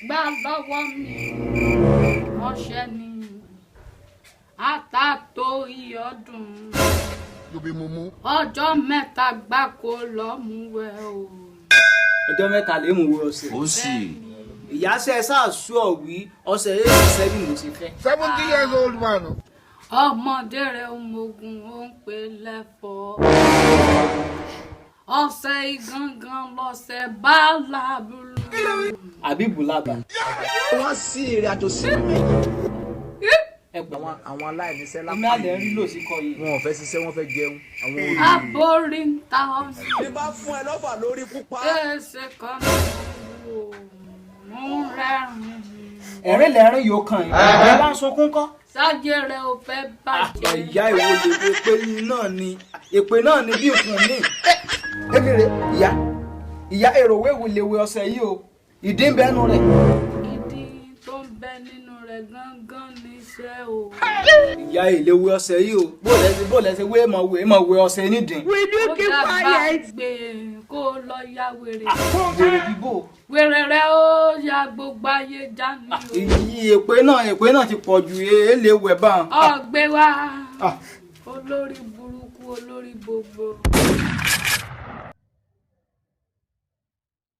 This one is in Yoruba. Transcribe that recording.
Gbà lọ́wọ́ mi, ọṣẹ ni àtàtò ìyọdún. You be mumu. Ọjọ́ 3 gbáko lọ́mú wẹ̀ o. Ọjọ́ 3 lè mú wẹ ọṣẹ. Ó sì. Ìyá ṣe ṣáà sú ọ wí ọṣẹ yóò ṣiṣẹ́ bí mo ṣe fẹ́. 70 years old man. Ọmọdé rẹ̀ ọmọogun ó ń pè lẹ́fọ̀ọ́. Ọṣẹ igangan lọ́sẹ̀ bá làbúlù. Àbí bùlábà. Wọ́n sí ìrìn àjò sí mi. Ẹ pẹ̀ Àwọn àwọn aláìníṣẹ́ Iná lápá lẹ̀ ń rí lò sí kọ yìí. wọn ò fẹ́ ṣiṣẹ́, wọ́n fẹ́ jẹun. Àwọn olè. Aborí ń ta ọ̀sẹ̀. Bí bá fún ẹ lọ́fà lórí púpá. Èsè kan wò mú rẹ́rìn-ín. Ẹ̀rín lẹ́rìn yóò kàn yín. Ẹ bá ń sunkún kọ́. Sájé rẹ̀ ò fẹ́ bàjẹ́. Ìyá ìwò lè èpè náà ni èpè náà ni bí nǹkan mi. Èmi rè ìyá ìyá èrò wéwu lè wẹ ọṣẹ yìí o, ìdí ń bẹnu rẹ̀. Ìdí tó ń bẹ nínú rẹ̀ gángan níṣẹ́ o. Ìyá ìlé wẹ ọṣẹ yìí o, bó lẹ ṣe wé mọ wé mọ wẹ ọṣẹ nídìí. Will you Ó keep dábàá quiet? gbé kó lọ ya wèrè. Wèrè bíbò. Wèrè rẹ̀ ó ya gbogbo ayé já ní o. Èyí èpè náà ti pọ̀ ju èlé wẹ̀ bá. Ọ̀gbẹ́ wa olórí burúkú olórí gbogbo.